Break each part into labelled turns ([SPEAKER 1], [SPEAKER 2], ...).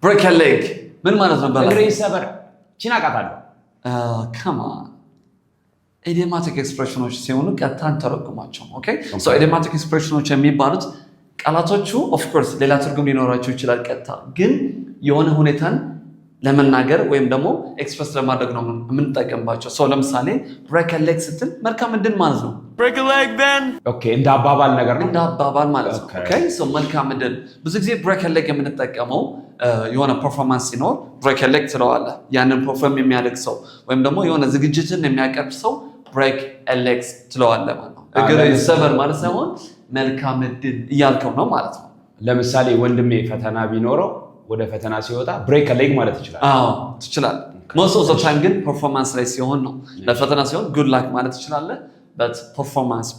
[SPEAKER 1] Break a leg ምን ማለት ነው? በላ።
[SPEAKER 2] እግሬ ይሰበር። ቺን አውቃታለሁ።
[SPEAKER 1] Come on, idiomatic expression ኦች ሲሆኑ ቀጥታ አንተረጉማቸውም። Okay, so idiomatic expression ኦች የሚባሉት ቃላቶቹ of course ሌላ ትርጉም ሊኖራቸው ይችላል። ቀጥታ ግን የሆነ ሁኔታን ለመናገር ወይም ደግሞ express ለማድረግ ነው የምንጠቀምባቸው። So ለምሳሌ break a leg ስትል መልካም እድል ማለት ነው።
[SPEAKER 3] Break a leg, Ben.
[SPEAKER 2] Okay፣ እንደ አባባል ነገር ነው።
[SPEAKER 1] እንደ አባባል ማለት ነው። Okay, so መልካም እድል። ብዙ ጊዜ break a leg የምንጠቀመው የሆነ performance ሲኖር break a leg ትለዋለህ። ያንን perform የሚያደርግ ሰው ወይም ደግሞ የሆነ ዝግጅትን የሚያቀርብ ሰው break a leg ትለዋለህ ማለት ነው። እግር ይሰበር ማለት ሳይሆን መልካም እድል እያልከው ነው ማለት ነው።
[SPEAKER 2] ለምሳሌ ወንድሜ ፈተና ቢኖረው ወደ ፈተና ሲወጣ break a leg ማለት ይችላል።
[SPEAKER 1] አዎ፣ ትችላለህ። Most of the time ግን performance ላይ ሲሆን ነው። ለፈተና ሲሆን good luck ማለት ትችላለህ። But performance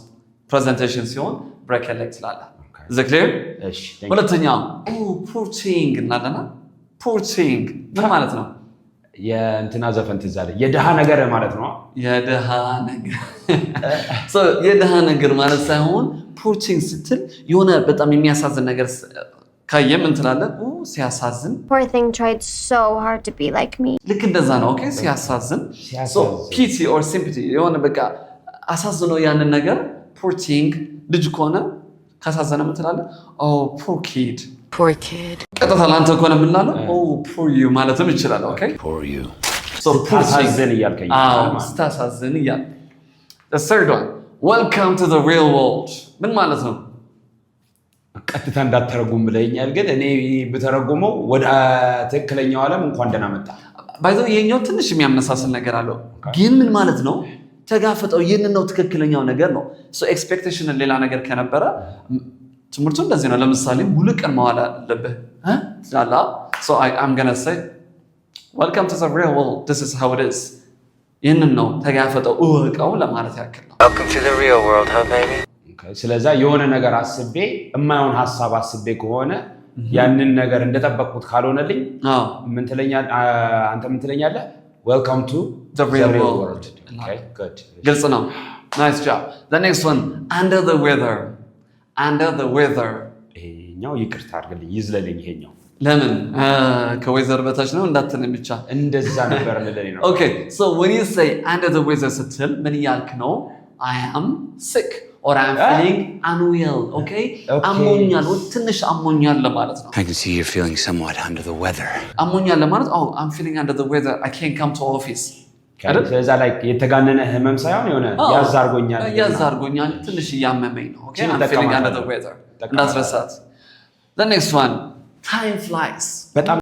[SPEAKER 1] presentation ሲሆን break a leg ትላለህ። Is it clear?
[SPEAKER 2] እሺ፣ thank you.
[SPEAKER 1] ሁለተኛው poor thing እናለና poor thing ምን ማለት ነው?
[SPEAKER 2] የእንትና ዘፈን ትዝ አለኝ። የድሃ ነገር ማለት ነው።
[SPEAKER 1] የድሃ ነገር። So የድሃ ነገር ማለት ሳይሆን poor thing ስትል የሆነ በጣም የሚያሳዝን ነገር ካየ ምን ትላለህ? ኦ ሲያሳዝን።
[SPEAKER 4] Poor thing tried so hard to be like me.
[SPEAKER 1] ልክ እንደዛ ነው። Okay፣ ሲያሳዝን።
[SPEAKER 2] ሲያሳዝን።
[SPEAKER 1] Pity or sympathy፣ የሆነ በቃ አሳዝኖ ያንን ነገር poor thing። ልጅ ከሆነ ካሳዘነ ምን ትላለህ? Oh, poor kid.
[SPEAKER 5] Poor kid.
[SPEAKER 1] ቀጥታ ለአንተ ከሆነ የምንላለው oh, poor you ማለትም ይችላል። Okay.
[SPEAKER 3] Poor you.
[SPEAKER 1] So poor thing.
[SPEAKER 2] ስታሳዝን እያልከኝ
[SPEAKER 1] አዎ፣
[SPEAKER 2] ማለት ነው።
[SPEAKER 1] ስታሳዝን እያል። The third one, welcome to the real world ምን ማለት ነው?
[SPEAKER 2] ቀጥታ እንዳተረጉም ብለኸኛል፣ ግን እኔ ብተረጉመው ወደ ትክክለኛው ዓለም እንኳን ደህና መጣ።
[SPEAKER 1] By the way፣ ይሄኛው ትንሽ የሚያመሳስል ነገር አለው። ግን ምን ማለት ነው? ተጋፈጠው። ይህንን ነው፣ ትክክለኛው ነገር ነው። Expectation ሌላ ነገር ከነበረ ትምህርቱ እንደዚህ ነው። ለምሳሌ ሙሉ ቀን መዋል አለብህ እ ትላለህ። So I'm gonna say, "Welcome to the real world. This is how it is." ይህንን ነው፣ ተጋፈጠው፣ እወቀው ለማለት ያክል ነው።
[SPEAKER 6] Welcome to the real world, huh, baby?
[SPEAKER 2] ስለዛ የሆነ ነገር አስቤ፣ የማይሆን ሀሳብ አስቤ ከሆነ ያንን ነገር እንደጠበቅኩት ካልሆነልኝ ምን ትለኛለህ? አንተ ምን ትለኛለህ? Welcome to
[SPEAKER 1] the real world. ግልጽ ነው። Nice job. The next one, under the weather. Under the weather.
[SPEAKER 2] ይሄኛው ይቅርታ አድርግልኝ፣ ይዝለልኝ ይሄኛው።
[SPEAKER 1] ለምን? ከ weather በታች ነው እንዳትለኝ ብቻ።
[SPEAKER 2] እንደዛ ነበር ልለኝ ነው።
[SPEAKER 1] Okay, so when you say under the weather ስትል ምን እያልክ ነው? I am sick or I'm feeling unwell, okay? አሞኛል ወይ ትንሽ አሞኛል ለማለት ነው።
[SPEAKER 6] I can see you're feeling somewhat under the weather.
[SPEAKER 1] አሞኛል ለማለት oh, I'm feeling under the weather, I can't come to office አይደል?
[SPEAKER 2] ስለዛ ላይ የተጋነነ ህመም ሳይሆን የሆነ ያዝ አድርጎኛል።
[SPEAKER 1] ያዝ አድርጎኛል፣ ትንሽ እያመመኝ ነው። Okay, I'm feeling under the weather. እንዳትረሳት። The next one, time flies.
[SPEAKER 2] በጣም